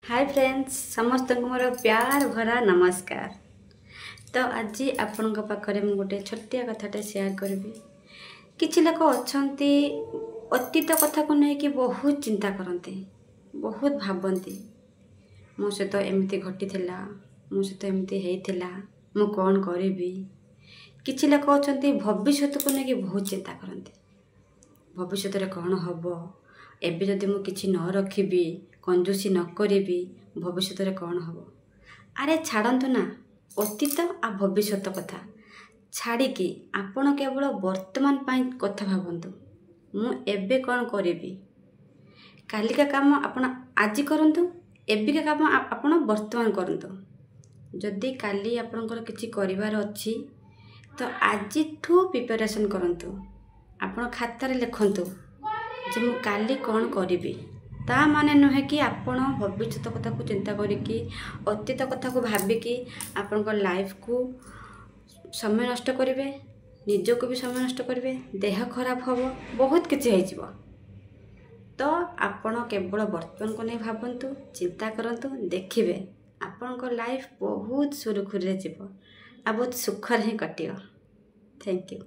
ହାଏ friends, ସମସ୍ତଙ୍କୁ ମୋର ପ୍ୟାର ଭରା ନମସ୍କାର। ତ ଆଜି ଆପଣଙ୍କ ପାଖରେ ମୁଁ ଗୋଟେ ଛୋଟିଆ କଥାଟେ ସେୟାର କରିବି। କିଛି ଲୋକ ଅଛନ୍ତି, ଅତୀତ କଥାକୁ ନେଇକି ବହୁତ ଚିନ୍ତା କରନ୍ତି, ବହୁତ ଭାବନ୍ତି, ମୋ ସହିତ ଏମିତି ଘଟିଥିଲା, ମୋ ସହିତ ଏମିତି ହେଇଥିଲା, ମୁଁ କ'ଣ କରିବି? କିଛି ଲୋକ ଅଛନ୍ତି, ଭବିଷ୍ୟତକୁ ନେଇକି ବହୁତ ଚିନ୍ତା କରନ୍ତି, ଭବିଷ୍ୟତରେ କ'ଣ ହେବ, ଏବେ ଯଦି ମୁଁ କିଛି ନ ରଖିବି, କଞ୍ଜୁସି ନ କରିବି, ଭବିଷ୍ୟତରେ କ'ଣ ହେବ? ଆରେ ଛାଡ଼ନ୍ତୁ ନା ଅତୀତ ଆଉ ଭବିଷ୍ୟତ କଥା। ଛାଡ଼ିକି ଆପଣ କେବଳ ବର୍ତ୍ତମାନ ପାଇଁ କଥା ଭାବନ୍ତୁ, ମୁଁ ଏବେ କ'ଣ କରିବି। କାଲିକା କାମ ଆପଣ ଆଜି କରନ୍ତୁ, ଏବେକା କାମ ଆପଣ ବର୍ତ୍ତମାନ କରନ୍ତୁ। ଯଦି କାଲି ଆପଣଙ୍କର କିଛି କରିବାର ଅଛି, ତ ଆଜିଠୁ ପ୍ରିପାରେସନ୍ କରନ୍ତୁ। ଆପଣ ଖାତାରେ ଲେଖନ୍ତୁ ଯେ ମୁଁ କାଲି କ'ଣ କରିବି। ତା ମାନେ ନୁହେଁ କି ଆପଣ ଭବିଷ୍ୟତ କଥାକୁ ଚିନ୍ତା କରିକି, ଅତୀତ କଥାକୁ ଭାବିକି ଆପଣଙ୍କ ଲାଇଫକୁ ସମୟ ନଷ୍ଟ କରିବେ, ନିଜକୁ ବି ସମୟ ନଷ୍ଟ କରିବେ, ଦେହ ଖରାପ ହେବ, ବହୁତ କିଛି ହେଇଯିବ। ତ ଆପଣ କେବଳ ବର୍ତ୍ତମାନକୁ ନେଇ ଭାବନ୍ତୁ, ଚିନ୍ତା କରନ୍ତୁ, ଦେଖିବେ ଆପଣଙ୍କ ଲାଇଫ୍ ବହୁତ ସୁରୁଖୁରୁରେ ଯିବ ଆଉ ବହୁତ ସୁଖରେ ହିଁ କଟିବ। Thank you.